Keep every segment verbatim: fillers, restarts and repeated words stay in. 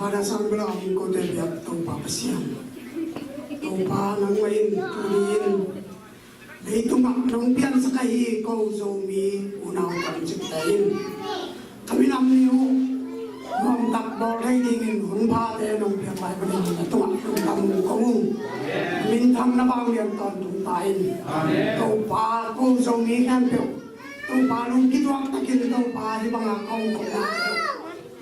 Pada sang bela mung kote biak Topa Pasian. Topa nangmah in tuni in leitungah nong piansak ahi ko Zomi unau tamcikte in ka minam ni uh nuamtak bawl thei dingin hun phate nong piak lai panin na tungah lungdam kong ung. Minthang na bang lian tawntung ta in. Topa ko Zomi khempeuh Topa lungkituak takin Topa hih banga kong kong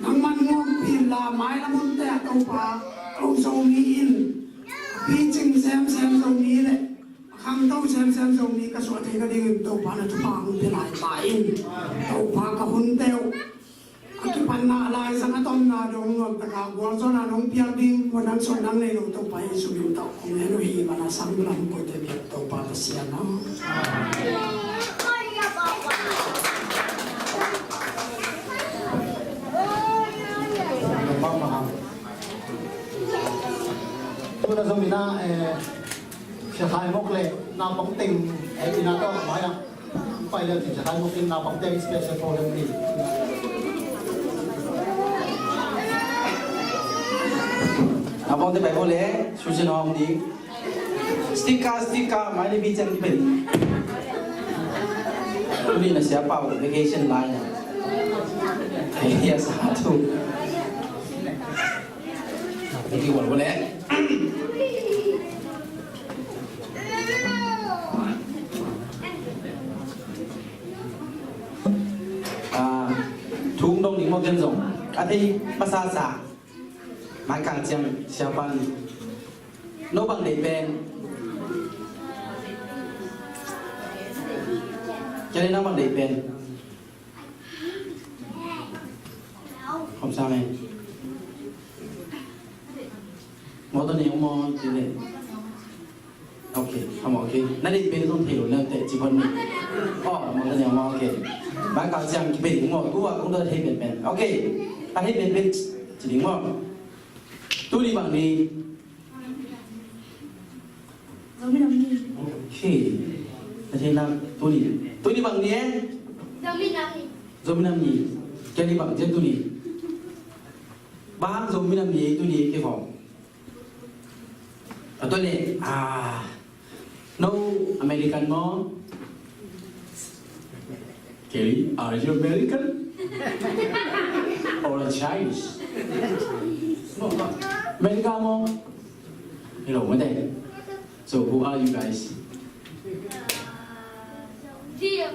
nangman nuampi inla mailam hunte ah Topa ko Zomi in a picing semsem Zomi le a khangto semsem Zomi ka suah theih nadingin Topa na thupha hong pia lai ta in. Topa ka hunte uh a kipanna laizang a tonna dong nuamtaka gualzawhna nong piak ding muanang suahnang nei lo Topa Jesu min tawh kong ngen uh hi. Mana sang bulam kote biak Topa Pasian aw. Tuna zong ina, eh, Sia Khai Mok le naupang teng, eh, ina tawh mai ah pai le Sia Khai Mok in naupang teng special program ni. Naupang teng pai bo le, Susan Hong ni. Sticker, sticker, mai le bi chan pen. Tuni na sia pau vacation lai na. Hei, ya sa tu. Thank you, wal wal eh. Ah, thu dong ding maw ken zong. A thei masa sa. Mai kal ciang siapa ni. No bang deih pen. Kei le no bang deih pen. Khawm sang e. Mawtaw ne maw ci le. Ok, khawm ok. Na deih pen zong thei lo na teh ci pon ni. Aw, mawtaw ne maw ok. Ba kal siang ki pen maw, tua kong da thei pen pen. Ok. A thei pen pen ci ding maw. Tuni bang ni. Zomi nam ni. Hey. A thei na tuni. Tuni bang ni e. Zomi nam ni. Zomi nam ni. Kei ni bang ci tuni. Bang Zomi nam ni tuni kei khawm. A tua le, ah, no American maw? Kelly, are you American? Or a Chinese? No, America maw? Hello, mate. So, who are you guys? Zio.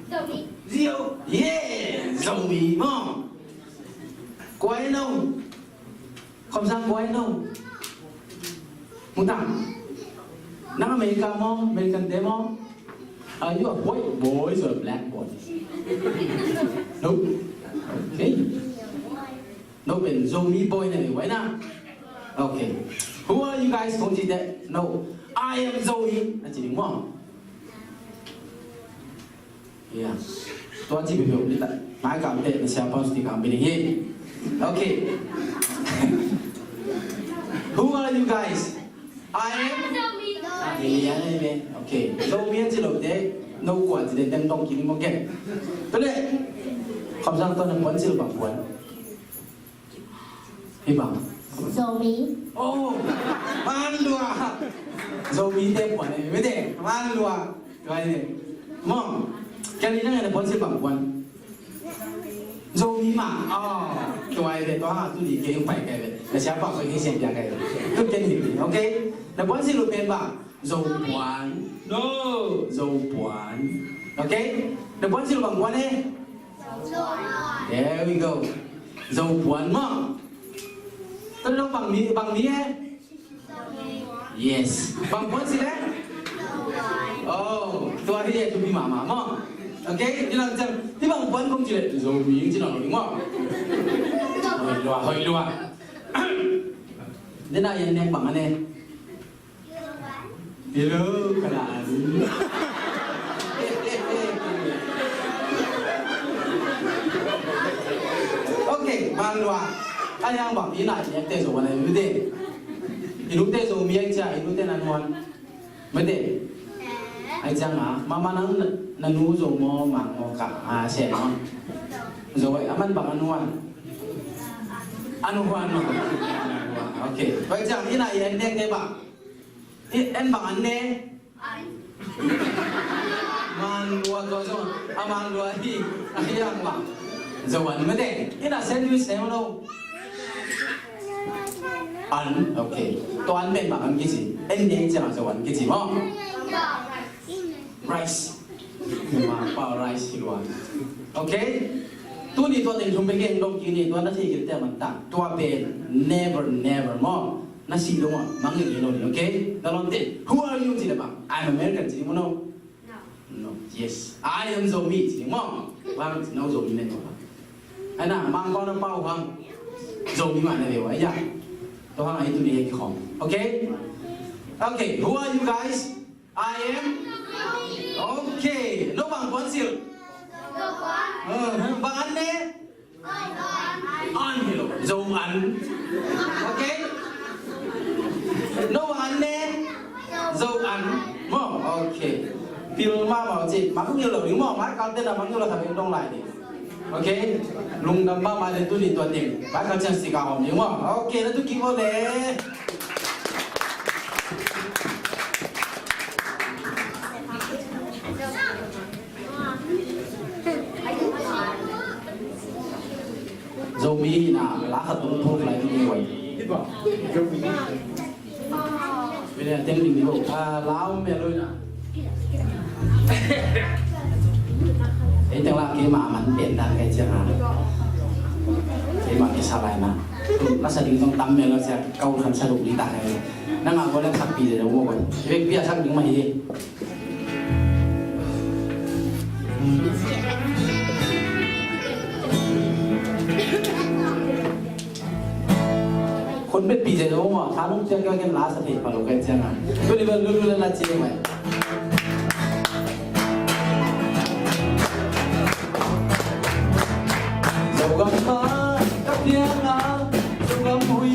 Zomi. Zio. Yeah, Zomi maw? Kua e no? Khawm sang boy no. Mutang. Nang America maw, American te maw? Are you a white boy or a black boy? No. Okay. No pen Zomi boy na ni, why na? Okay. Who are you guys? Kong ci te. No. I am Zomi. Na ci ni maw? Yeah. Tua ci peuhpeuh ni ta. Mai kam teh na siapa sticker pia ding hi. Okay. Who are you guys? I am Zomi. Okay. Zomi a ci lo teh. No kua ci teh teng dong kini mo ken. Tua le. Khawm sang tua na puan ci lo bang puan. Hi bang. Zomi. Oh, man lua. Zomi te puan e, mete, man lua. Tua e. Maw, kei ni nang na puan si bang puan. Zomi mah. Oh, tua e, tua ha, tu ni kei pai kei. Na sia bang kei sian kei. Tu kei ni, okay? Na puan si lu pen bang. Zo puan. No, Zo puan. Okay? Na puan si lo bang puan e? There we go. Zo puan maw. Tua lo bang mi, bang mi e? Yes. Bang puan si le? Oh, tua hi e, tu mi mama maw. Okay? Ni lang cang. Ni bang puan kong ci le. Zomi ci lo ni maw. Hoi lua, hoi lua. Ni na yan neng bang ane. Hello, kalan. Okay, man lua. Ai ang bang ina ni te zo wana mite. Inu te zo mi ai cha, inu te nan wan. Mite. Ai cha nga, mama nang nanu zo mo mang mo ka, a se mo. Zo ai aman bang anu wan. An huan maw? Ok. Tua ciang inn ah i en dek te bang, i en bang an ne? Manlua. Tua zong a manlua hi. A hi ang bang, Zo an mate. Inn ah sandwich ne maw, no? An. Ok. Tua an pen bang an kici? En dek ciang a Zo an kici maw? Rice. Mangpau rice hi lua. Ok. Tuni tua teng thum bek hong dong kik ni, tua na thei kei te man ta. Tua pen never, never maw. Na sih lo maw, mangngilh lo ni, ok? Na lawmte, who are you ci le bang, I'm American ci ding maw, no? No. Yes. I am Zomi ci ding maw. Bang ci no Zomi ne tua. Ai na, Mangpau na pau hang, Zomi mah na ve uh a, ya. Tua hang a hi tuni hei kikhawm. Ok? Ok, who are you guys? I am. Ok. No bang kuan silh? Uh, bang an ne? An hi lo. Zo an. Ok. No bang an ne? Zo an. Maw? Ok. Pil mahmah uh ci. Mangngilh lo ding maw. Mai kal te na mangngilh lo khat dong lai ding. Ok. Lungdam mahmah le tuni tua teng. Mai kal ciang sika om ding maw. Ok. Na tu kik uh le. Zomi na la khat tung thok lai tu ni wai. Bine tem ding ni bo. Ah, la om mel lo na. Ei teng la keima man pen dan kai ciang a. Keima kisa lai na. La sa ding zong tam mel lo sia, kau khan sa duk ding ta kai. Na nga ko le sak pi de mo ko. Vek pi a sak ding ma hi. Khun bet pi zen om a, kha lung ciang keu ken la sa thei pha lo kai ciang a. Tu ni bel lulu le la ciang mai. Zogam ma ka piang a, Zogam hui.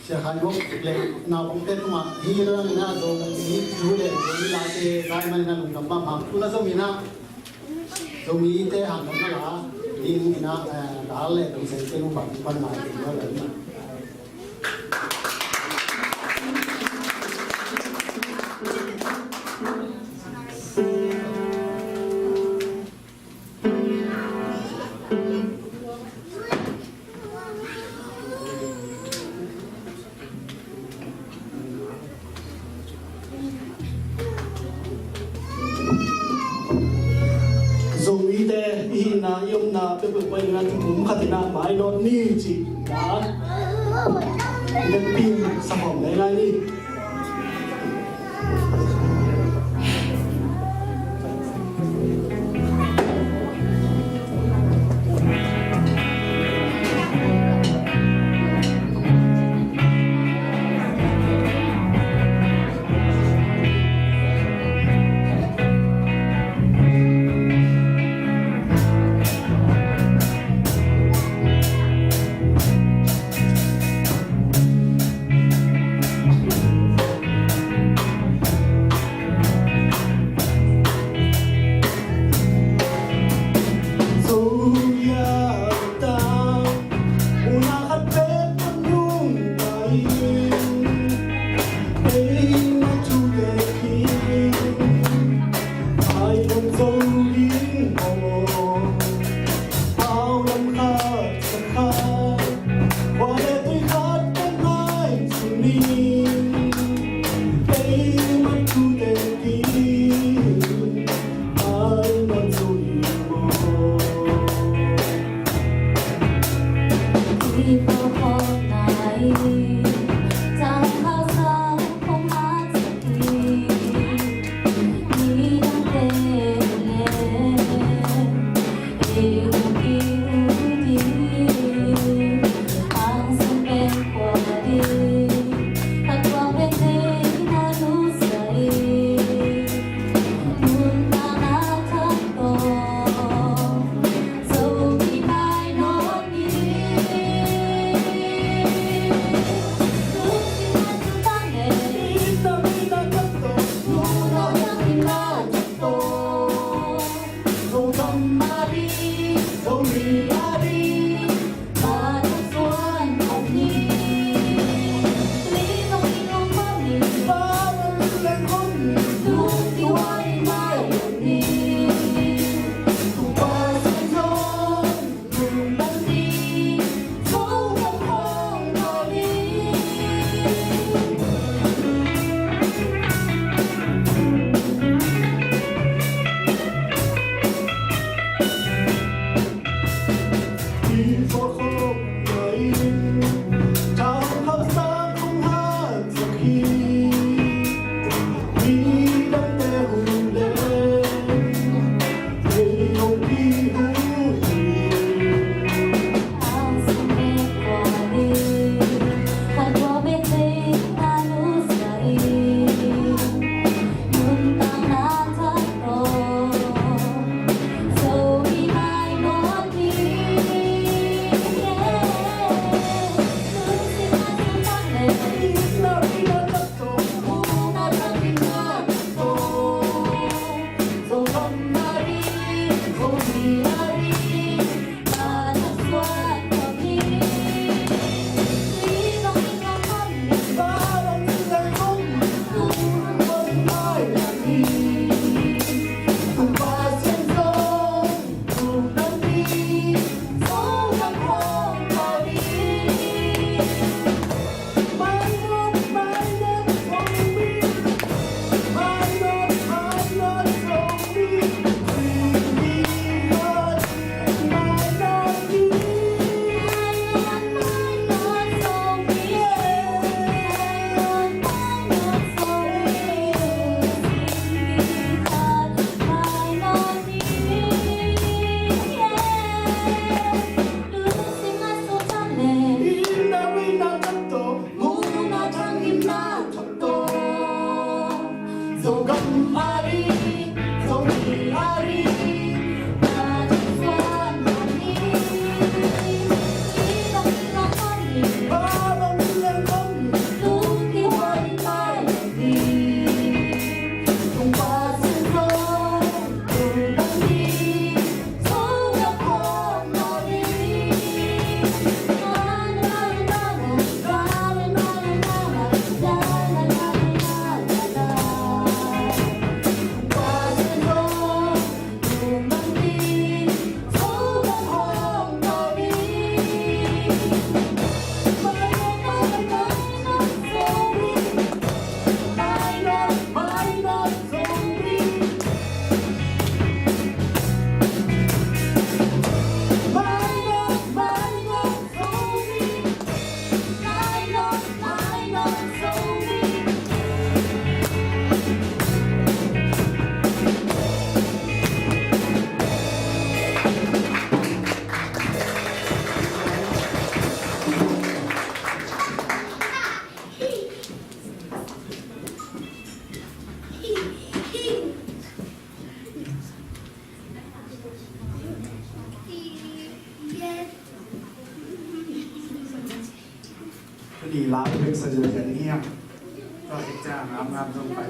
Sia Khai Gok le naupangte tungah hi la dang in ah Zomi thu le Zomi late zai man in ah lungdam mahmah. Tu-in ah Zomi in ah Zomite hanthawn na la ding in ah, eh, dal le tungseite nu bang pan ngai ding lo le. Zomite i hihna i omna peuhpeuh pai in ah kikum khat in ah mainawt ni cih dan i vekpi in sakhawm ngaingai ni. Ih lau pek sa zia zia ni hiam? Tua hi ciang ngam ngam zong pai.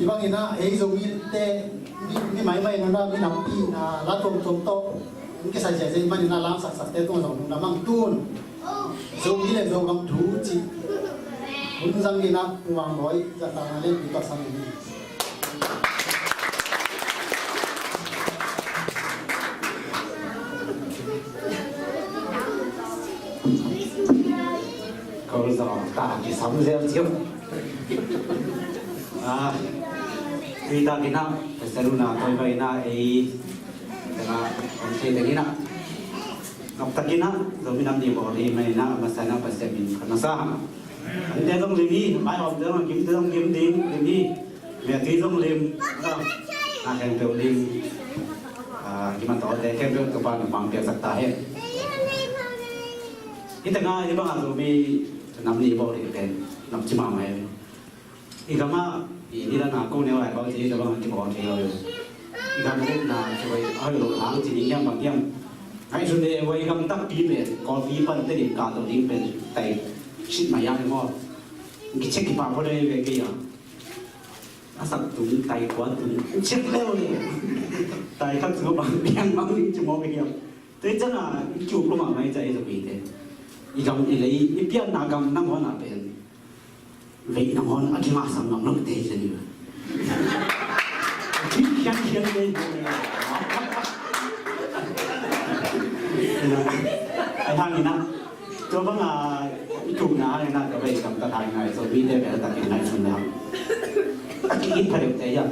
Bangin ah ei Zomite mi, mi maimai nuna mi nampi na la tuamtuam tawh hong kisai ziahziah manin ah lamsaksak te tungah zong lungdam ang tun. Zomi le Zogam thu cih hun zangin ah Pu Wang Bawi zahtakna lianpi tawh sang in hi. Ko zawh ta kisam zel ciu. Ah, tui takin ah Pasian hun a tawi vai in ah ei tengah om thei tengin ah noptakin ah Zomi Nam Ni bawl ding manin ah a masa in ah Pasian min phat masa. Ante zong lim hi, mai om te zong kim te zong kim ding lim hi. Mia tui zong lim, ah, na khempeuh lim. Ah, kim a tawte khempeuh Topa nopmang piaksak ta hen. Hih tengah hih bangah Zomi Nam Ni bawl ding pen nop ci mahmah hi. I gamah i nidana ko neu lai bau ci, tua bangah kibawl thei lo hi. I gam upna ci vai a hoih lo hang ci ding hiam bang hiam. Ngaihsun le vai gam takpi pen Kawlpi pan Tedim kah to ding pen tai sit mah hiam maw. Kichek kipah pua dei ve kei a. A sak tung tai kua tung chek leu le. Tai khat sung bang piang bang ding ci maw kei hiam. Tua hi ciangin i kiuk lua mahmah hi cia i Zomite. I gam i lei i pianna gam nangawn ah pen veih nangawn a kingahsam ngam lote hi cia ni. Khi khiankhian te hi. Ahi hangin ah tua banga i kiukna hangin ah tua veih gamtat hangin ah i Zomite bel takin ngaihsun le hang. A ki-it pha deuhte hiam.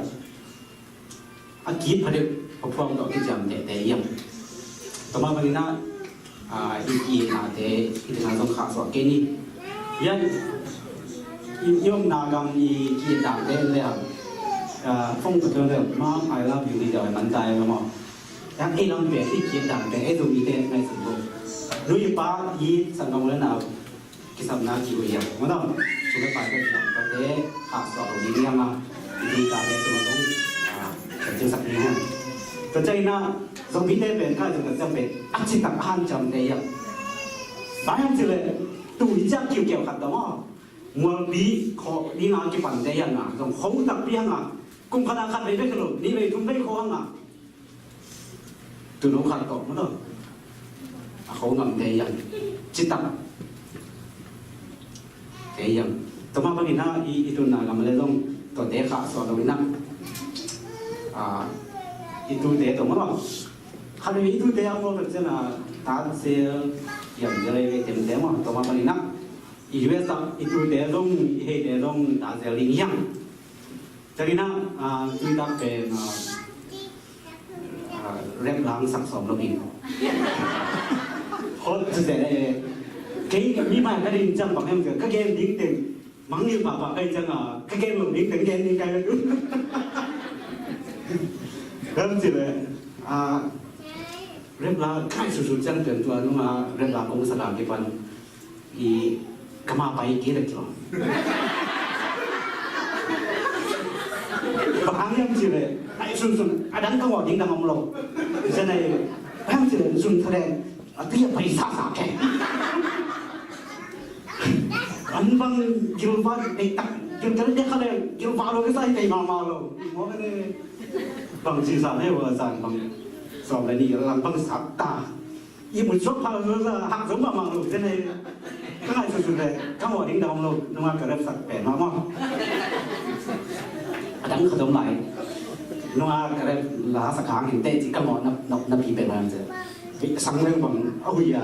A kip pha deuh, a phuang tawh a kiciamtehte hiam. Tua mah bangin ah, ah, i ki-itnate, i tena zong khahsuah kei ni. Hian, i, i omna gam i ki-it dante le ah, ah, phone tawh kei le, "Mom, I love you," i zau man tai maw. Hian ei lam pen, i ki-it dante, ei Zomite ngaihsun bo. Nu i pa, i sanggam le nau, kisapna kiu hiam. Maw tawh, sum le pai ka kisapnate khahsuah lo ding hiam a, i tui tate tungah zong, ah, ka ciangsak ding hiam. Tua ciangin ah, Zomite pen ka zong ka ciang pen a citak a hanciamte hiam. Bang hiam cih leh, tu hi ciang kiukiau khat dong aw. Mualpi khawh ding a kipante hiam a, zong kho takpi hiam a, kum khat a khat vei bek hi lo, nih vei thum vei kho hiam a. Tuuno khat tawh maw tawh a kho ngamte hiam, citak te hiam. Tua mah bangin ah i, i tunna gam le zong tuate khahsuah lo in ah, ah, i tute tawh maw tawh khat vei i tute a maw tawh cian a, ta zel hiam zel ei vei temte maw. Tua mah bangin ah i U S ah i tute zong i heite zong ta zel ding hiam. Tua hi-in ah, ah, tui tak pen, ah, ah, rap lang sak sawm lo hi. Hot tu se le. Kei mi mai ka ding ciang bang hiam cih ka gen ding teng. Mang ni papa ka hi ciang a, ka gen lo ding teng gen ding ka hi. Kan ci le. Ah, rap la kai su su ciang pen tua nung a rap la kong sa la kipan. I kama pai kei leh kei lo. Bang hang hiam cih leh, ai sunsun, a dang ka ngawh ding dang om lo. Zen ai, bang hang cih leh, sun thalen, a tui a pai sasa kei. An bang gilva, ei tak, gilgal dek kha leh, gilva lo kei sa, ei tei mama lo. Maw kei leh, bang ci sa leh, wa sa bang, sawm leh nih, lang bang sak ta. I mut suak phak zo, hak zo mahmah lo, zen ai. Ka ngaihsut sut leh ka ngawh ding dang om lo, nungak ka rep sak pen mahmah. A dang khat om lai. Nungak ka rep la sak hang hin teh ci ka ngawh na, na, na pi pen mahmah zen. Sang leng bang a hui a.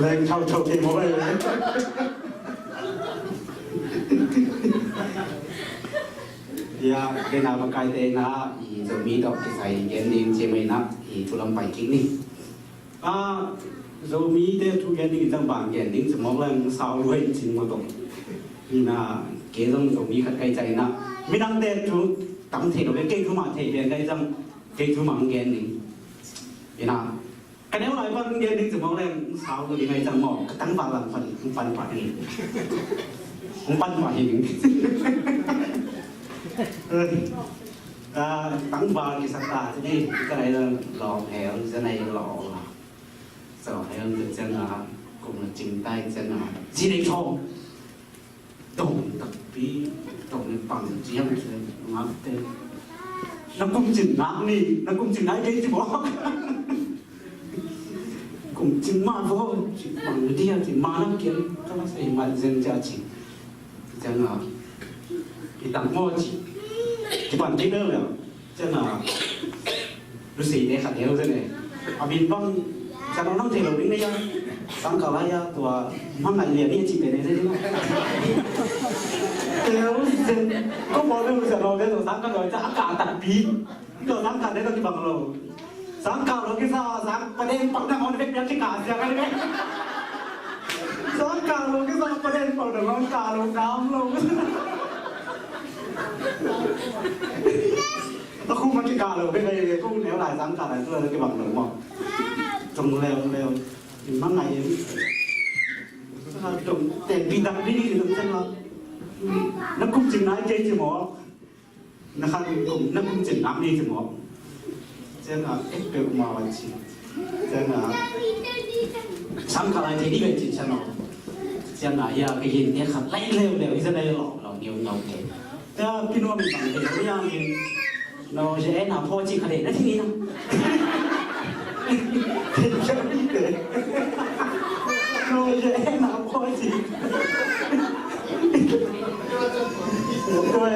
Leng thau thau kei maw ai. Ia, kei na makaite na, i Zomi tawh kisai gen ding ci mai na, i thu lam pai kik ni. A, Zomite thu gen ding i cang bang gen ding ci mawk leng sau luai cing maw tawh. I na, kei zong Zomi khat kai cai na. Midangte thu tam thei lo, kei thu mah thei pian kai cang, kei thu mah gen ding. I na, ka neu lai pan gen ding ci mawk leng, sau lo ding ai cang maw, ka tangval lam pan, pan pah hi. Hong pan pah hi ding. Ah, tangval kisat ta ci ding, ka nai lawng hel, ci nai lawng. Zawh hel, ci nai, kum na cing tai, ci nai. Ci ding thawm. Dong takpi, dong in pang ciang ciang ngak te. Na kum cin ngak ni, na kum cin nai kei ci mawk. Kum cin ma vo, ci pang dia ci ma na kian, ka ma sei ma zen cia ci. Ciang a, i tak maw ci. Ci pan ci bel ya. Ciang a, Lucy ne khat neu zen e. A min bang, ciang a nang thei lo ding ne ya. Sang ka lai ya, tua, mang ngai lia ni ci pe ne zen e. Teu zen, ko mo ne Lucy lo ne, sang ka lo, ciang a ka takpi. Tua sang ka ne, tua ki bang lo. Sang ka lo kisa, sang pa deng pang dang on vek piak kika sia ka deng. Sang ka lo kisa, pa deng pang dang on ka lo ngam lo. A khu ma kika lo vek vek khu neu lai sang ka lai tua ki bang lo mo. Trong leo leo. Mang ngai em. Trong ten pi dak di di dong sang lo. Na kum cing nai kei ci mo. Na khan kum, na kum cin ngak ni ci maw. Ciang a, eh, peuh ma wan ci. Ciang a, sang ka lai thei ni ven cin ciang a. Ciang a, ya, ka yin te khat lai leu leu, i za lai lo, lo niu niu te. Ya, pi nuam bang te, ya, yin. No, je na pho ci kha de, na thi ni na. Te ya ni te. No, je na pho ci. Tua,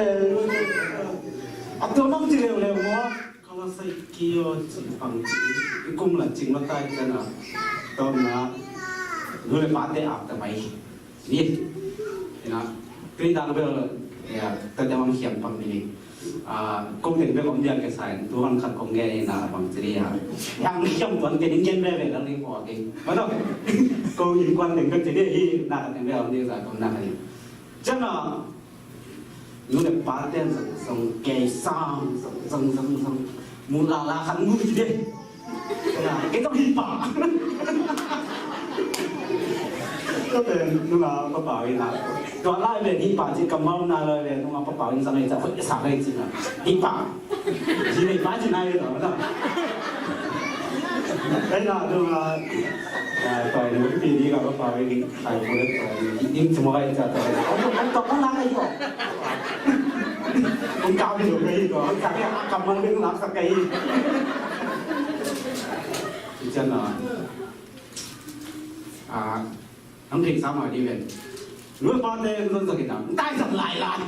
a tua mang ci leu leu maw. Ka la sai kio ci pang ci. I kum la cing la tai ciang a. Tom na. Nu le pa te ap ta mai. Ni. Ina. Tui dang bel. Ya, ta dang mang hiam pang ni. A, kong teng bel om dia ke sai. Tu hang khat kong ge ina pang ci dia. Yang hiam tuan ke ning gen bel bel la ni ko ke. Mana? Kong in kuan teng bel ci dia hi na teng bel om dia sa kong na ka ni. Ciang a. Nu le pa ten zong, zong kei sam, zong, zong, zong, zong. Mu la la khan mu ci de. Kei zong hi pa. Ka pen nunga pa pau in a. Tua lai pen hi pa ci kamau na lai pen nunga pa pau in zang ei ca hoi sa ei ci na. Hi pa. Ci nei pa ci nai lo na. Ei na nunga. Tua nu pi di ka pa pau in. Ai, ko le, ning cuma kai ca ta. Ang tok ang lak ayo. Ang kau di lo kai ko. Ang kau di ang kamang di lak sa kai. Ciang a. A, ang thei sa ma di ven. Lu pa te ang zon sa kita. Ang tai sa lai lai.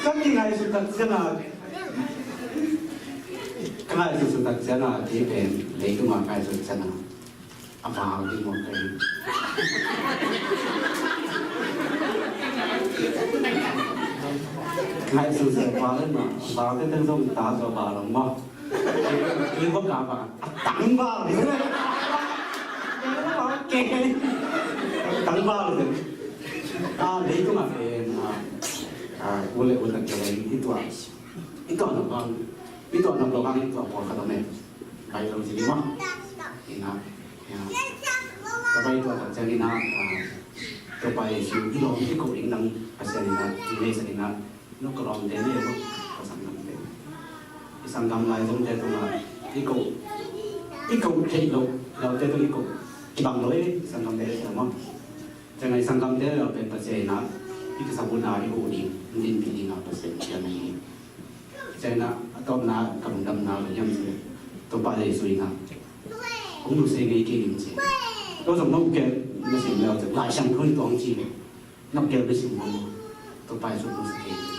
Sa ki ngai su tak ciang a. Ka ngai su su tak ciang a. Ti pen. Lei tu ma ngai su ciang a. A vau ding mawk ka hi. Ngaihsun seh vau ding mawk, vau te teng zong ta zaw vau lo maw. Kei vok ka vau, a tang vau ding. Kei vok ka vau, a tang vau ding. A, leitung a pen, a, a, u le u tak kei i tuah. I tuah nop bang, i tuah nop lo bang, i tuah pawlkhat om e. Bai lo ci ding maw. Ina, ina. Ka bai tuah tak ciang ina, ah, Topa Jesu i lawm i koh ding nang Pasian ina, i neihsa ina. No ka lawmte ne maw, ka sanggamte. I sanggam lai zongte tungah i koh, i koh theih loh, lawmte tung i koh kibang lo e, i sanggamte tungah maw. Ciang a i sanggamte le lawmte Pasian ina, i kisam hun a i huh ding, i dinpih ding a Pasian ciang a hi. Ciang a, a tawpna, ka lungdamna, ka hiam ci. Topa Jesu ina. Hong nusia ngei kei ding ci. Tua zong no kei, na sim leu ci. Lai Siangtho in tuang ci. No kei na sim lo. Topa Jesu nusia kei ding ci.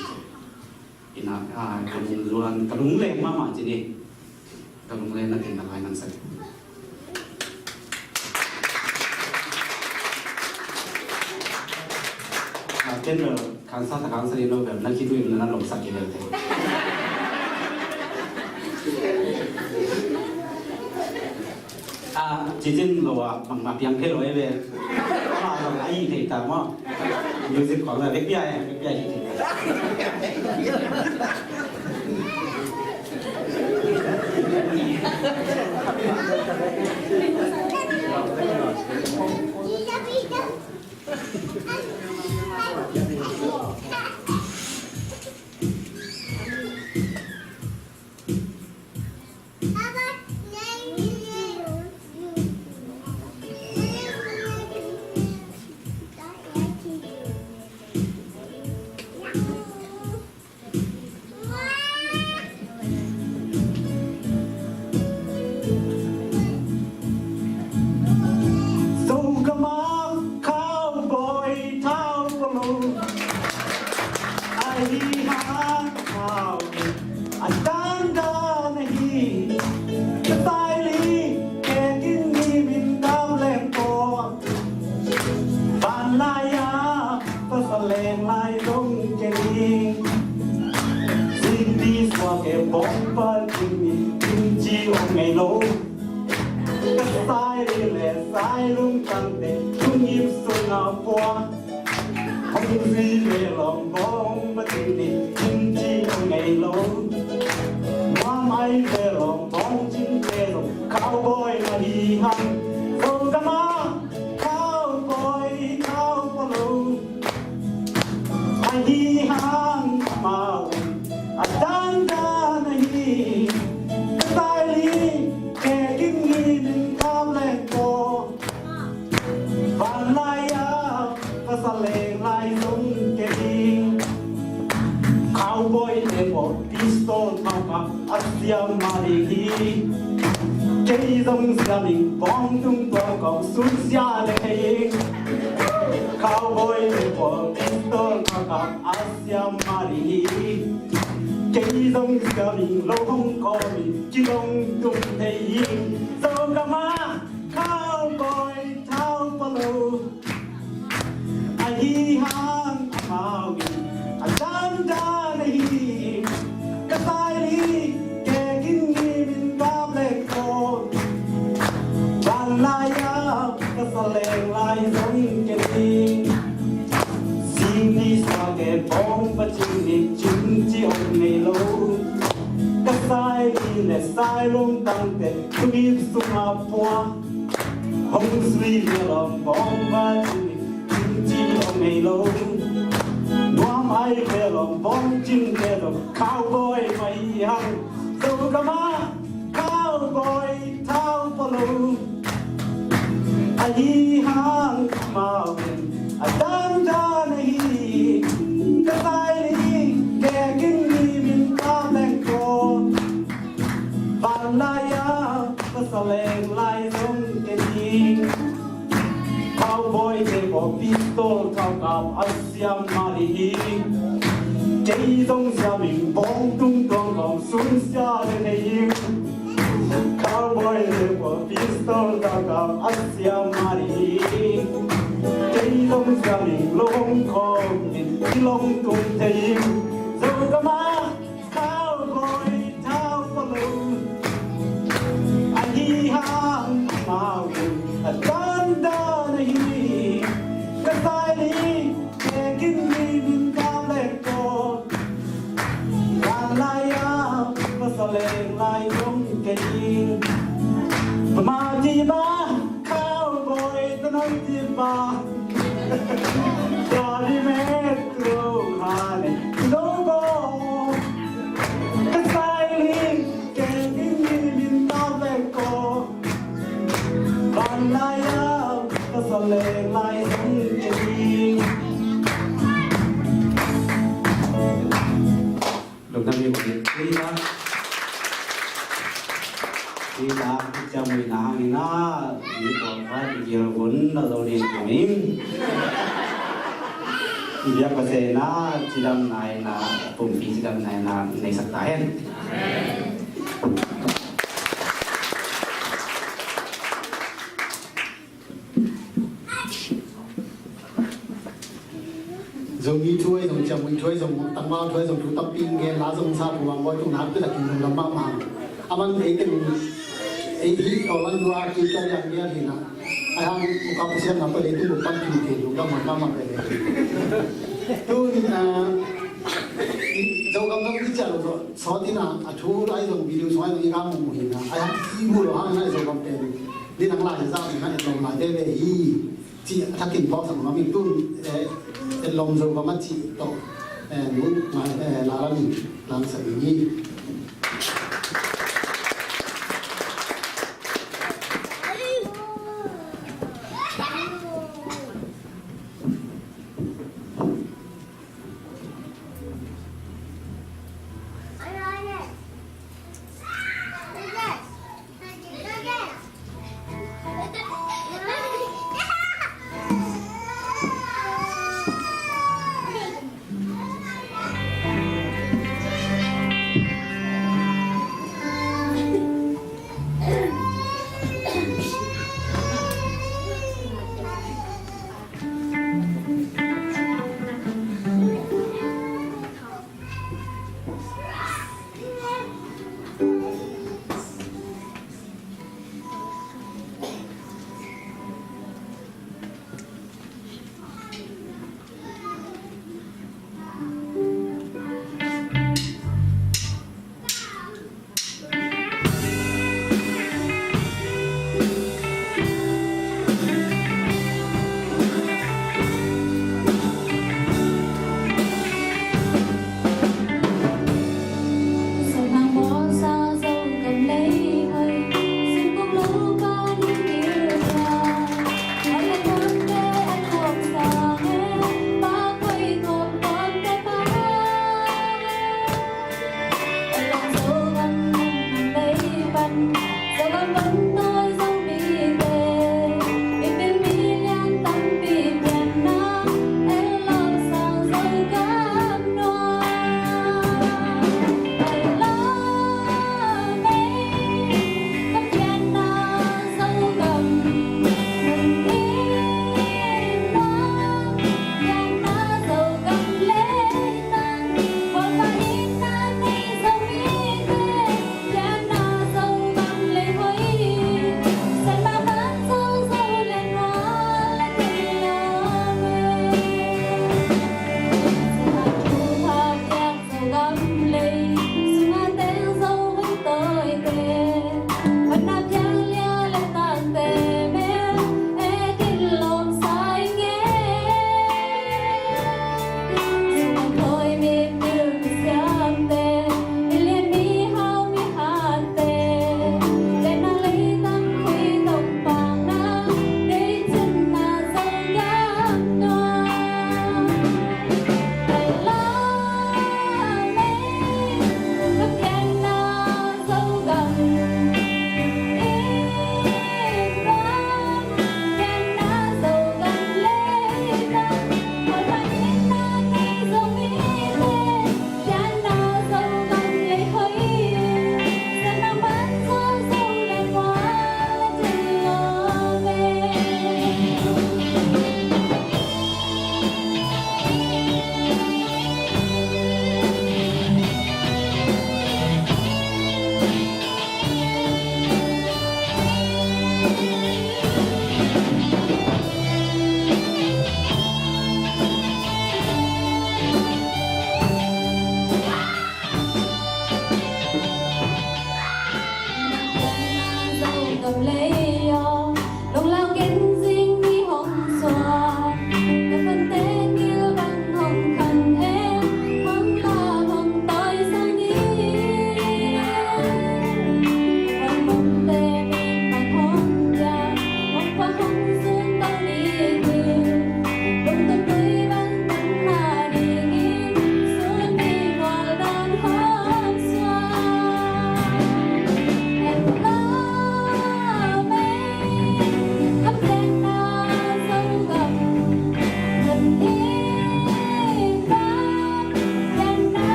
Ina, a, ka lungzuan, ka lungleng mahmah ci ni. Ka lungleng na ken na lai nang sak. A, ken bel, kansa ta kansa ni lo bel, na kitu im na na lom sak ki bel te. A, cicin lo a, mang ma piang thei lo e bel. Ma lo a i thei ta maw. Music khong la, vek pia e, vek pia e. Sai lungtangte lungsim sungah pua, hong zui ve lawm bawng va cing ni, cin ci om ngei lo. Nuam ai ve lawm bawng cingte zong cowboy mah hi hang. Zogam ah cowboy thau pua lo. Ahi hang amau a dandan ahi. Ka sai li ke kin ngimin kap leng ko. Van lai a ka sa leng lai zong ke ding. Cowboy te pawl pistol thau kap a siam mah ding hi. Kei zong siam ing, bawng tung tuang kong sun sia le thei ing. Cowboy te pawl pistol thau kap a siam mah ding hi. Kei zong siam ing, lo hong kawm ing, kilong tung thei ing. Zogam ah cowboy thau pua lo. Ahi hang amau in a dandan ahi. Ka sai li ke kin ngimin kap leng ko. Van lai a ka sa leng lai zong ke ding. Sing ni sa ke bawng va cing ni, cin ci om ngei lo. Ka sai li le sai lungtangte lungsim sungah pua, hong zui ve lawm bawng va cing ni, cin ci om ngei lo. Nuam ai ve lawm bawng cingte zong cowboy mah hi hang. Zogam ah cowboy thau pua lo. Ahi hang amau in a dandan ahi. Ka sai li ke kin ngimin kap leng ko. Van lai a ka sa leng lai zong ke ding. Cowboy te pawl pistol thau kap a siam mah ding hi. Kei zong siam ing, bawng tung tuang kong sun sia le thei ing. Cowboy te pawl pistol thau kap a siam mah ding hi. Kei zong siam ing, lo hong kawm ing, kilong tung thei ing. Zogam ah cowboy thau pua lo. Ahi hang amau in a dandan ahi. Ka sai li ke kin ngimin kap leng ko. Van lai a ka sa leng lai zong ke ding. Mah ti ba cowboy ka nai ti ba. Dari met lo ha ne lo bo. Ka sai li ke kin ngimin kap leng ko. Van lai a ka sa leng lai zong ke ding. Lungdam hi. Ui ta. Ui ta, ciamui na hang ina, mi pawl khat i gil hun na zo ding kha ing. I biak Pasian in cidamna in, pumpi cidamna in neisak ta hen. Zomi thu ahi zong, Ciamui thu ahi zong, Tangval thu ahi zong, thu tampi gen la zong sa pu bang bawi tung nak pi takin zong lam mahmah. A man ei teng ei hi aw lan dua ki ka liang liang hi na. Ai hang u ka Pasian na pa ei tung pan pi ke zong lam mahmah pe le. Tun, ah, Zogam zong i cia lo zong sawt hi na, a thu lai zong video sawt zong i ka mu mu hi na. Ai hang i mu lo hang na Zogam pen. Ni nang lai zak ni na et lom lai veve hi. Ci a thakin bawk sak ngam ing tun, eh, et lom Zogam a ci tawh, eh, nu, ngai, eh, la la ni, lang sak ing hi.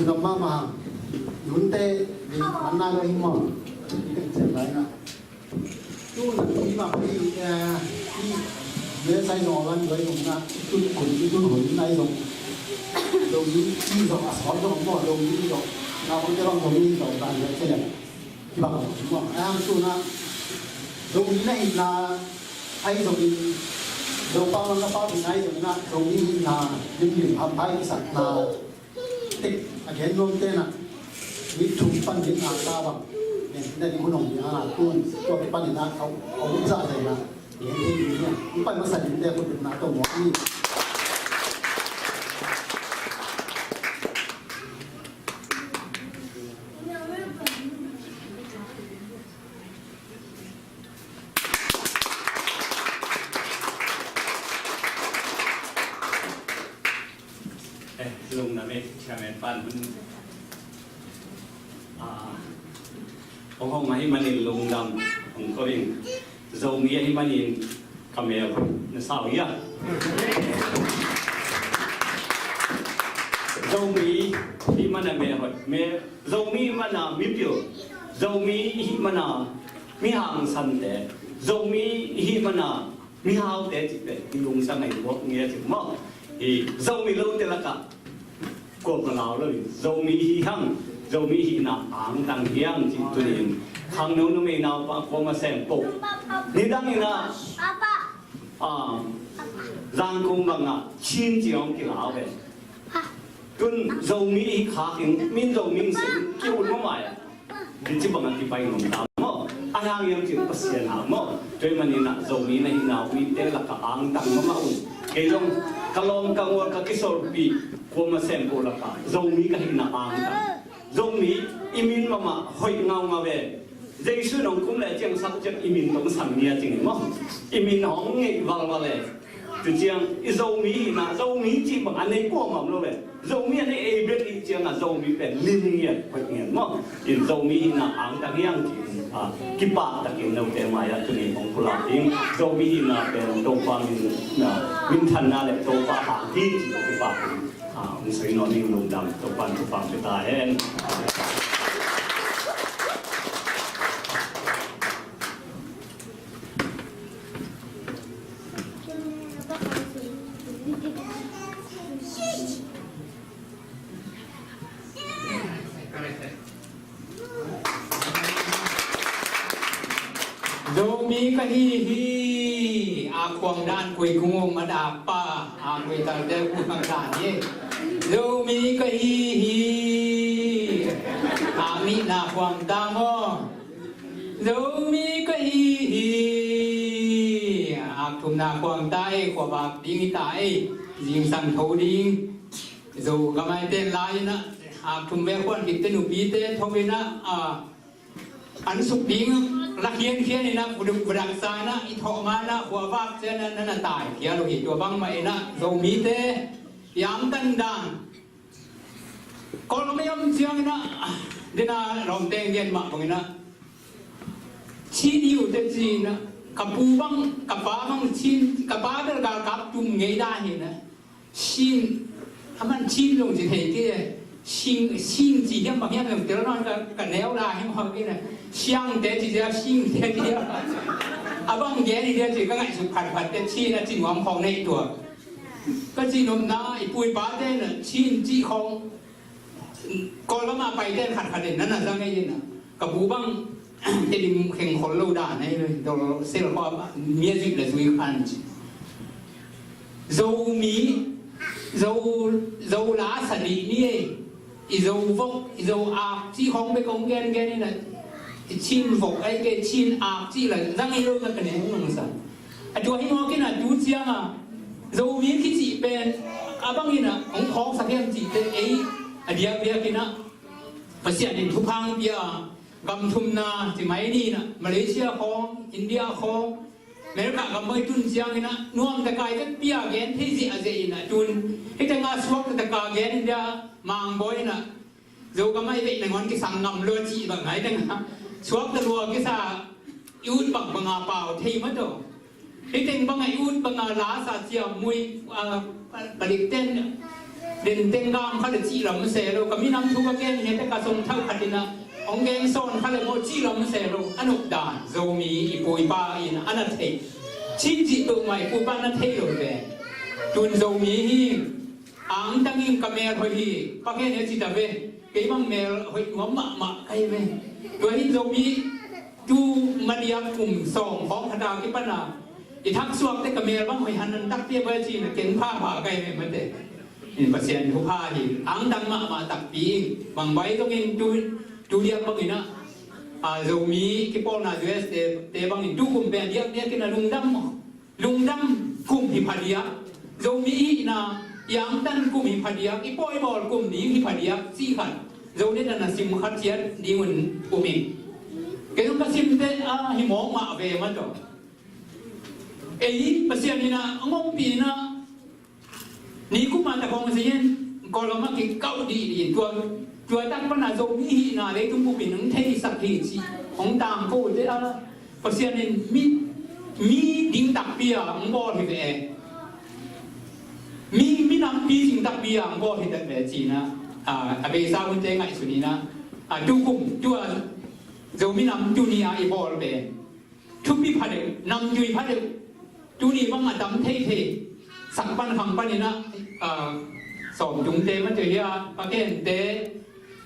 Zong mahmah hang. Hunte, i manna lo hi maw. I kan cian lai na. Tu na i mak i, eh, i, me sai zong lan lo i zong na. I tun kun, i tun hun na i zong. Zong i, i zong a sawt zong maw, zong i zong. Na hun te zong zong i zong dan le cian. Kibang maw. Ang tu na. Zong i na i na. Ai zong i. Zong pau na pau i na i zong na. Zong i na. Lim lim ham pai i sak na. Tek a gen nuam te na, mi thum pan ding a ta bang, gen na ding hun hong ding a tun, tua pan ding a kau, kau za zai na, gen te ding nia, mi pan masa ding te kun ding na to mo ni. Eh, lungdam e, chairman pan hun. Ah, hong hong ahi manin lungdam hong ko ing. Zomi ahi manin ka mel na sau hia. Zomi hi mana mel hoih, mel Zomi mana mipil, Zomi hi mana mi hangsante, Zomi hi mana mihaute cih pen i lungsim a i buak ngia cih maw. I Zomi lote lakah kua ka lau lo in Zomi hi hang, Zomi hihna angtang hi hang cih tuni in khangno numei naupa kuama sem po nidang in a, ah, Zangkong bangah Chin cih hong kilau ve. Tun Zomi i khak in min Zomi in sem kiu lo mai a. Dici bang a kipai ngam ta maw. A hang hiam cih Pasian a maw. Tua ahih manin a Zomi na hihna uh mite lakah angtang mahmah un. Kei zong ka lawm ka ngual ka kisolpih kuama sem po lakah Zomi ka hihna angtang. Zomi i min mahmah hoih ngaungau ve. Jesu in hong kum le ciang sak ciang i min tawh sang nia cing maw. I min hong ngeih valval e. Tu ciang i Zomi hihna, Zomi cih bang a nei kua ngam lo ve. Zomi a nei ei bek i ciang a Zomi pen lim ngiat hoih ngiat maw. In Zomi hihna angtang hi hang cih, ah, kipahtakin note mai-ah tuni hong pulak ding. Zomi hihna pen Topa min, ah, minthanna le Topa hang hi cih kipahtakin, ah, hong soi nuam ing. Lungdam, Topa'n thupha pia ta hen. Zomi ka hi hi, a kuang dan kui kung ung ma dak pa, a kui tal te kung hang dan hi. Zomi ka hi hi, a mi na kuang ta maw. Zomi ka hi hi. Ak thumna kuang ta e, khuavak ding hi ta e. Zingsang tho ding. Zo ka mai ten lai na. Ak thum ve kuan kit te nupi te tho ve na. A, an suk ding la khian khian ina, vudak vudak sa na, i tho ma na, khuavak cia na, na, na tai kia lo hi tua bang ma ina. Zomi te, yam tan dan. Kawlgam a om ciangin ah, dena lawmte ngen mah bangin ah, Chin hi uh teh ci-in ah, ka pu bang, ka pa bang Chin, ka pa bel galkap tum ngei dan hi na. Chin, a man Chin zong ci thei kei, Chin, Chin ci hiam bang hiam zong tel nawn ka, ka neu lai hi mawk kei na. Siangte ci zia, Chin te ci zia. A bang gen hi zia ci ka ngaihsut phatphat teh Chin a ci nuam khawng nei tua. Ka cihnopna, i pu i pate na Chin cih khawng, Kawlgam a paite khatkhat in na na zang ei na. Ka bu bang Tedim kheng khol lo dan ei lo, dol sel khawm a, mi a zuih la zui khan ci. Zomi, Zo, Zo la sa nih ni ei. I Zo vok, i Zo ak, cih khawng bek kong gen gen in a, i Chin vok ai kei, Chin ak cih la zang hi lo na ka ne hong sa. A tua hi mawk in a tu ciang a, Zomi kicih pen, a bang in a, hong khawksak hiam cih te ei, a diakdiak in a, Pasian in thupha pia, gam thumna, ci mai ni na, Malaysia khawng, India khawng, America gam hoi tun ciangin ah, nuam takai vet pia gen thei zia zia in ah, tun. Hei tengah suak taka gen in dia, Mang Bawi in ah, Zogam ai veih nangawn kisang ngam lua cih bang ai tengah. Suak ta lua kisa, i ut bang banga pau thei mah tawh. Hei teng banga i ut banga la sa cia mui, ah, palik ten. Denteng gam kha le cih lam se lo, ka minam thu ka gen hi te ka song thau khat in a, hong gen sawn kha le maw cih lam se lo, a nop dan Zomi i pu i pa in a na thei. Chin cih peuhmah i pu i pa na thei lo ve. Tun Zomi hi, angtang in ka mel hoih hi, Pakiang in a ci ta ve. Kei bang mel hoih nuam mahmah ka hi ve. Tua hi Zomi tu madiak kum sawm khawng khat a kipan a i thak suak te ka mel bang hoih han nan takpi a bai ci na ken phapha ka hi ve mate. In Pasian thupha hi, angtang mahmah takpi. Bang bai zongin tu, tu diak bangin a, a, Zomi kipawlna U S te, te bangin tu kum pen diak diak in a lungdam, lungdam kum hi phadiak. Zomi i hihna i angtan kum hi phadiak, i pawi bawl kum ding hi phadiak, cih khat Zo ne dan a sim khat ciat ding un um in. Kei zong ka sim te a hi mawk mah ve mah tawh. Ei Pasian in a, a ngompi in a, ni kum a ta khawng si in, Kawlgam a kikauh dih dih in, tua, tua tak pan a Zomi hihna leitung bup in hong theisak hi ci, hong tangko te a, Pasian in mi, mi ding takpi a hong bawl hi ve. Mi, minampi ding takpi a hong bawl hi ta ve ci in a, a, a beisa hunte ngaihsun in a, a, tu kum, tua Zo minam tuni a i bawl pen thupi pha deuh, namtui pha deuh. Tuni bang a tam thei thei. Sak pan khang pan in a, a, sawm tung te mah tuai hi a, Pakiang te,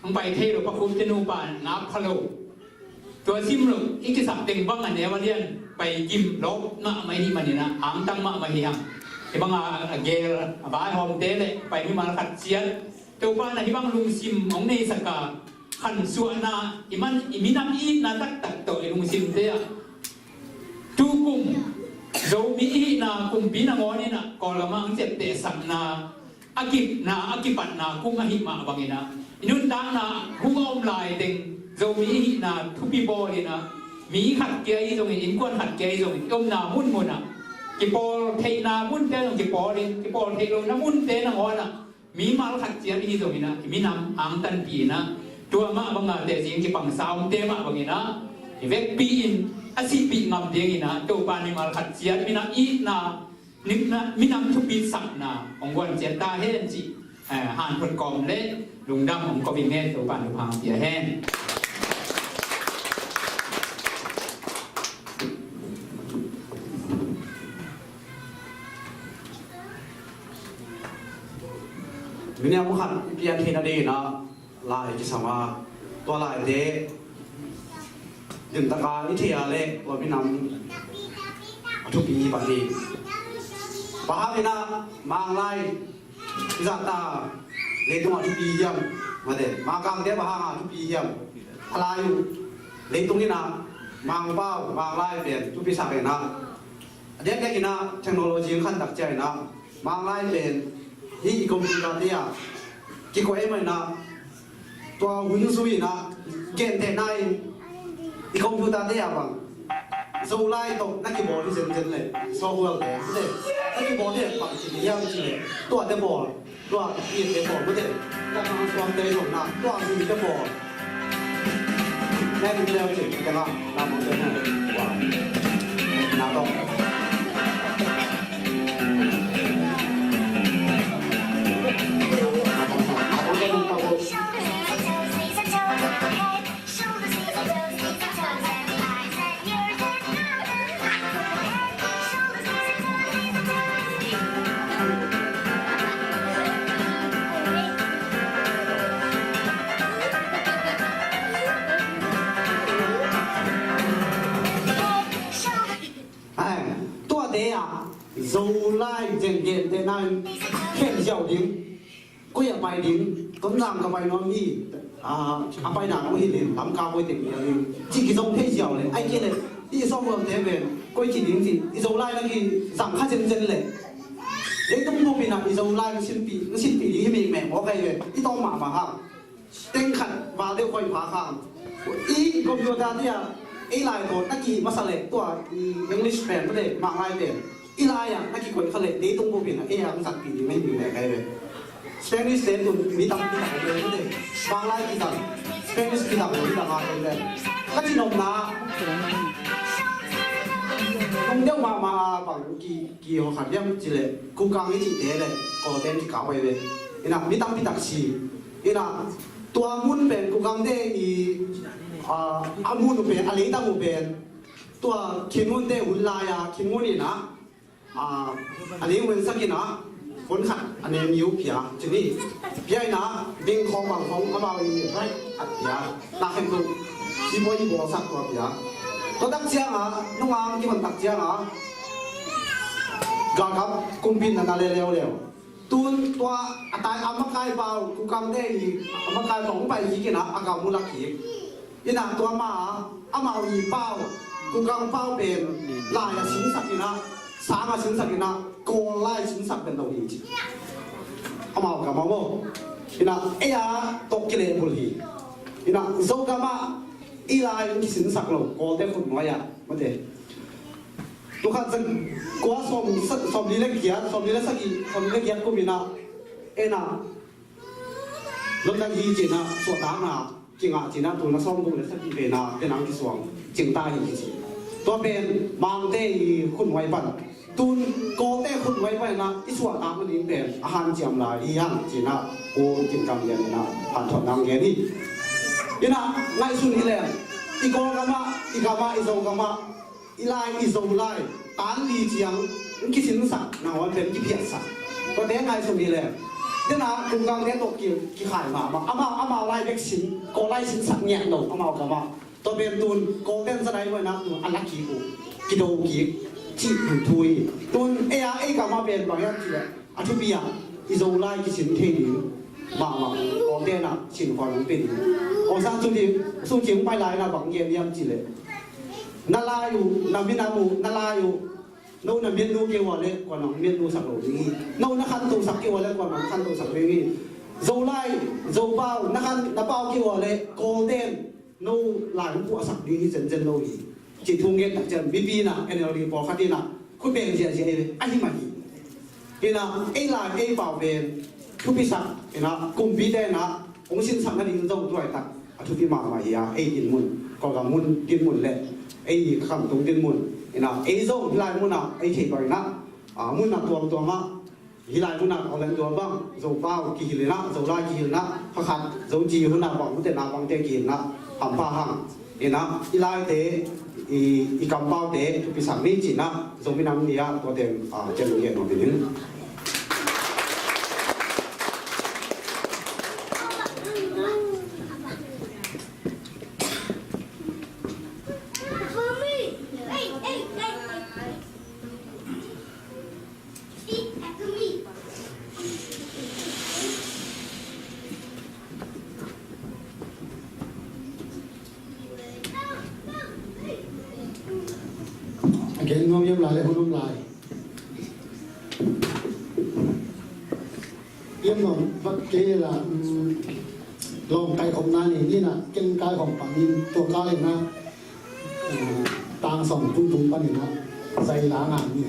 hong pai thei lo, Pakhup te nupa ngak pha lo. Tua sim lo, i kisak teng bang a neu a lian, pai gim lawp mahmah hi man in a, angtang mahmah hi hang. Hi bang a, a gel, a vaihawm te le, pai mimal khat ciat. Topa in a hi bang lungsim hong neisak a, khansuahna, i man, i minam i itna taktak tawh i lungsim te ah. Tu kum, Zomi i hihna kumpi nangawn in a, Kawlgam a hong ciaptehsakna, a kipna, a kipatna kum ahih mah bangin a, i nuntakna hun a om lai teng, Zomi i hihna thupi bawl in a, mi khat kia i zongin, innkuan khat kia i zongin, i omna munmun ah, kipawl theihna munte zong kipawl in, kipawl theih lohna munte nangawn ah, mimal khat ciat i hi zongin a, i minam angtanpih in a, tua mah bang a teci in kipangsa omte mah bangin a, i vekpi in a sihpih ngam dingin a, Topa in mimal khat ciat minam itna, minam, minam thupi sakna hong guan ciat ta hen cih, eh, hanphut kawm le lungdam hong ko ing e. Topa in thupha hong pia hen. Minam khat i pian theihna dingin a lai kisam a, tua laite dimtak a i thei a le tua minam a thupi hi pah hi. Bang hangin a Manglai i zahta leitung a thupi hiam? Mate, Mangkangte bang hang a thupi hiam? A lai uh leitung in a Mangpau, Manglai pen thupi sak in a, a diakdiak in a technology khan tak ciang in a, Manglai pen hih i computer te ah kikoih ahih manin a, tua hun zui in a, gentehna in i computer te ah bang Zolai tawh na kibawl hi zenzen le, software te, te na kibawl hi bang ci hiam cih leh, tuate bawl. Tua i te pawl mute. Tua hang tuam te zong na, tua zui te pawl. Nen te zong te na, na mo te na. Tua. Na to. Ai, tuate ah Zolai zenggen te na khen ziau ding. Koi a pai ding, Tonzang ka pai nuam hi, a, a paina nong hi leh, Lamka koi teng hi a ding. Cih kizong thei ziau leh, ai kei leh, i sawm vual te pen, koi ci ding ci, i Zolai na kizang kha zenzen leh. Leitung bup in a, i Zolai na sinpih, na sinpih ding hi mei mei, mawk ai leh, i tawm mahmah ha. Teng khat, val deuh koi pha kha. I computer te ah, ei lai tawh, na ki masa leh, tua, i English pen, tua leh, Manglai pen. I lai ah, na kikoih kha leh, leitung bup in a, ei a, ang zakpih ding, mei mei mei kai leh. Spanish te tun mi tam, mi tam, mi tam. Manglai ki tam. Spanish ki tam, mi tam a tam le. Ka ci nopna. Nung deuh mahmah a bang ki, kihawh khat hiam cih leh Kukang i cihte leh Kawlte'n kikau ahi ve. Inah mi tampi tak si. Inah tua mun pen Kukangte i, a, a mun uh pen, a leitang uh pen tua Khin Ngun te hun lai-a Khin Ngun inah, a, a ling uh en sak inah, phone khat a ne mi uh pia, ci ni. Pia inah, ding khawng bang khawng amau i right a pia. Na khen tu, sipawi i bawlsak tua pia. Tua tak ciangah, nung ang kihon tak ciangah, galkap kumpi na na leuleu. Tun tua a tai a makai pau, Kukangte i a makai pau hong pai kik inah, a gam uh lak kik. Inah tua ma, amau i pau, Kukang pau pen lai a sinsak inah, sang a sinsak inah, Kawl lai sinsak pen lo hi ci. Amau gam ah maw. Inah ei a tawh kilehbulh hi. Inah Zogam ah i lai in kisinsak lo, Kawlte khutnuai ah, mate. Tul khat za kua sawm, sawmli le giat, sawmli le sagih, sawmli le giat kum inah, ei inah, lawmna hi ci inah, suahtakna kingah ci inah, tul na sawmguk le sagih pen ah, pen ang kisuang cingta hi ci. Tua pen Mangte i khutnuai pan. Tun Kawlte khutnuai pan inah, i suahtakna ding pen a hanciam lai hi hang ci inah, Pu Gin Kam Lian inah, hanthawn nang gen hi. Inah, ngaihsun hi leng, i Kawlgam ah, i gam ah, i Zogam ah, i lai, i Zolai, tan li ciang, in kisinsak, nangawn pen kiphiatsak. Tuate ngaihsun hi leng. Dena, Kukangte tawh ki, kikhai mahmah. Amau, amau lai bek sin, Kawl lai sinsak ngiat lo, amau gam ah. Tua pen tun, Kawlte'n za dai maw inah tun, a lak kik uh. Kido kik, cih thu hi. Tun, ei a, ei gam ah pen bang hiam cih leh. A thupi ah, i Zolai kisin thei ding mahmah, Kawlte'n ah sinkhua hong pia ding. Aung San Suu Kyi, Suu Kyi hong pai lai inah bang gen hiam cih leh, na lai uh, na minam uh, na lai uh, no na miatnu kei ua leh kuaman hong miatnusak lo ding hi. No na khantosak kei ua leh kuaman hong khantosak ding hi. Zolai, Zopau, na khan, na pau kei ua leh Kawlte'n no lai hong puahsak ding hi zenzen lo hi. Cih thu ngen tak ciang mipi inah, N L D pawlkhat inah khut beng ziahziah hi ve, ahi mah hi. Inah ei lai ei pau pen thupisak inah, kumpite inah hong sinsak nading zong tu laitak a thupi mahmah hi a, ei dinmun, Kawlgam mun dinmun le ei khamtung dinmun inah, ei zong hih lai mun ah ei theih bang inah, a, mun ah tuamtuam ah, hih lai mun ah Kawlgam tuam bang, Zopau kihilh inah, Zolai kihilh inah, kha khat Zo ci hun ah bang, mute na bangte kihilh inah, hampha hang. Inah, i laite, i, i kampaute thupisak ni ci inah, Zomi Nam Ni ah tuate, a, cian gen nuam ing. A gen nuam hiam lai le hun om lai. Hiam nuam vat kei la, um, lawm kaikhopna nei ni inah, ken kaikhop pan in tua kal inah, uh, tang sawm tung tung pan inah, zai la ngai ni.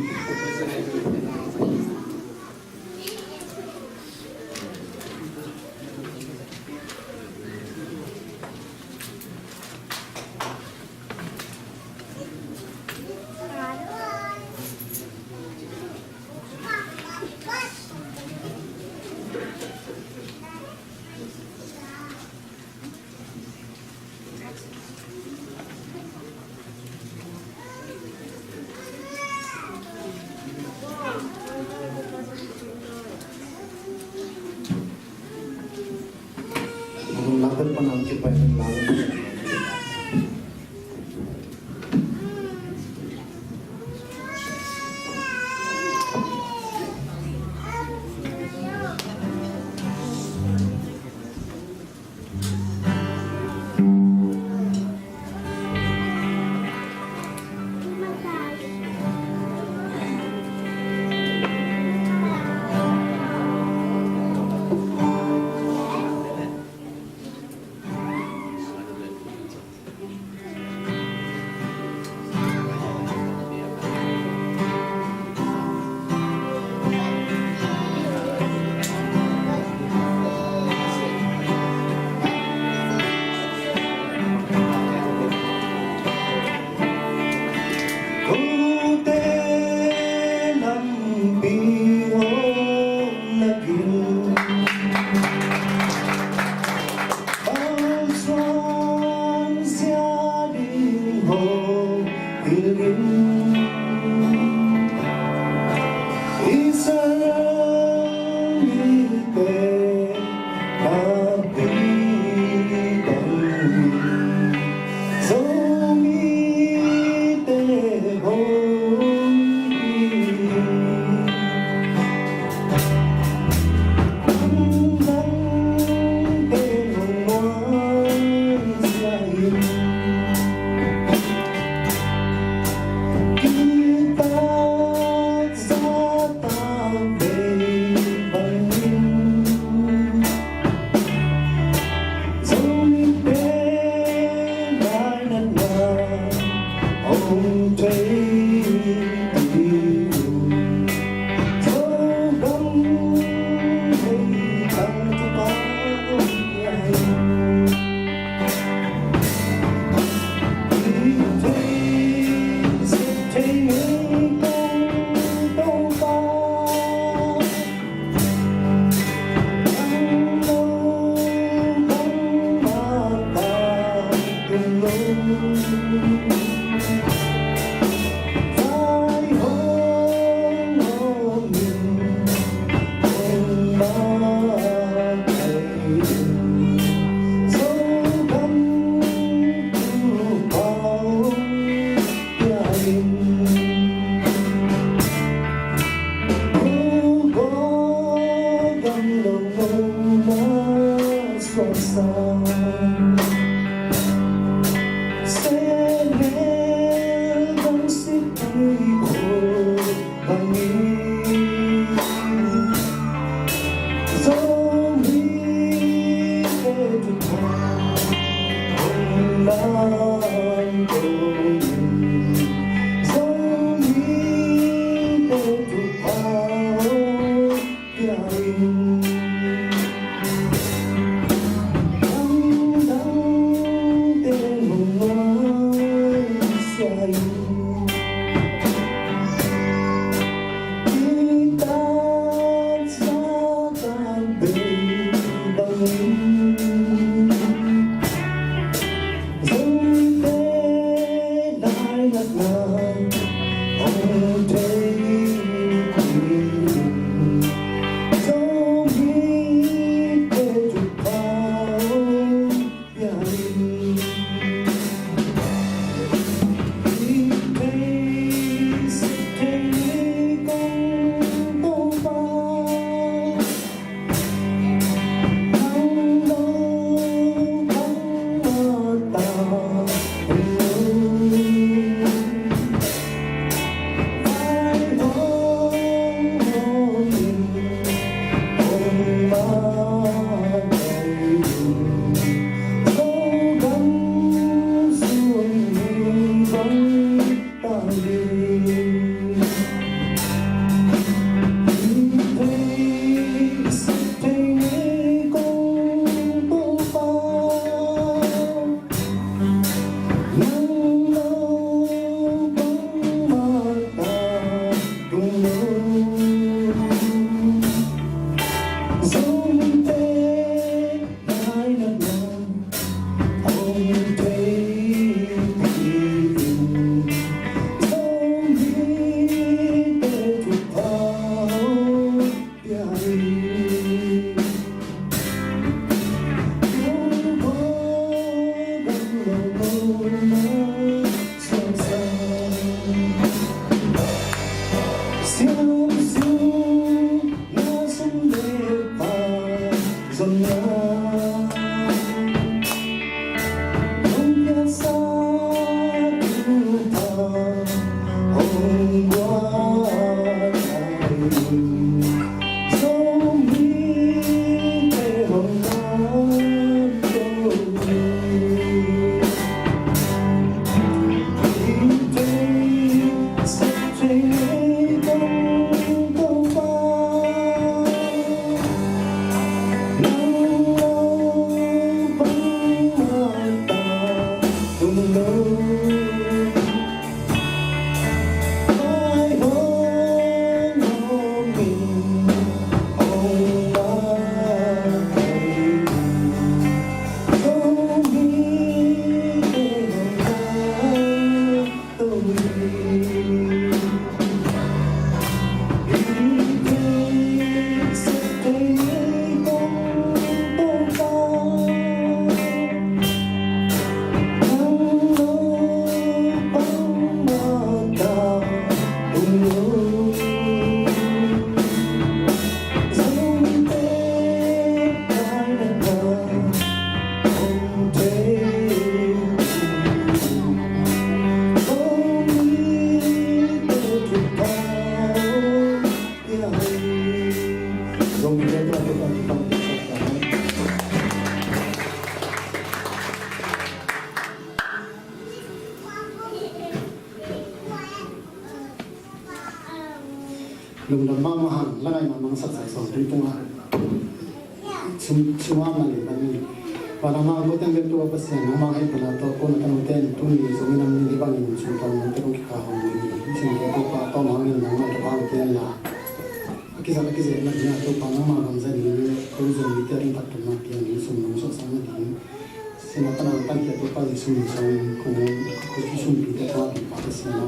Lungdam mahmah hang, langai mahmah hang, sak zai sawm tui tungah. Sum, sum a mah leh bang ni. Vanah mah a kote bek tua Pasian, nangmah hehpihna tawh kona tangte in tuni zong in nang hih bangin sum tawh nangte kong kikah hong ni. Sum tawh Topa tawh mah in nangmah tawh hong kikah la. A kizat a kizat na ding a Topa nangmah bang zat ding in ko Zomite a ding phattuamna piang in sum nong suahsak na ding. Sina pana pan kia Topa Jesu min sung kong kong ki sum pi te pa pi pa te sina.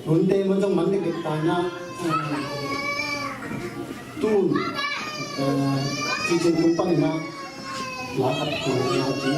Runte mun jong man dek dek ta na. Tun. Ci cin tung pan na. La khat ko la ki.